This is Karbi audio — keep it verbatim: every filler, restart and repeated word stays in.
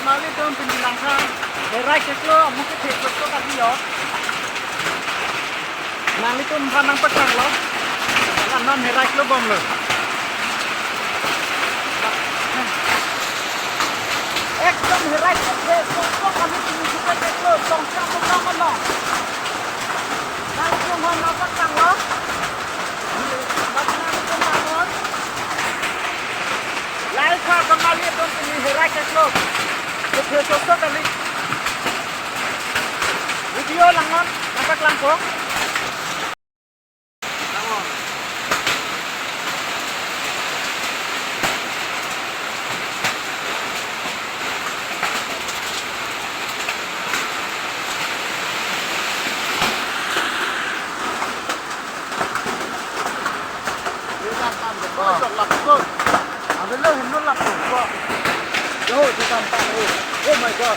Nanglitum pini langkha herai keklo, amu kethe keklo kali jo. Nanglitum aphan nangpaklanglo. Alam non herai keklo bomlo. Ekdom herai keklo, keklo kali pini herai keklo, tongsi atum nang along. Nanglitum aphan nangpaklanglo. Nanglitum aphan. Lahai kha Bangali atum pini herai keklo. Kethe keklo kali. Video langnon, nangpaklangpo. Oh my God.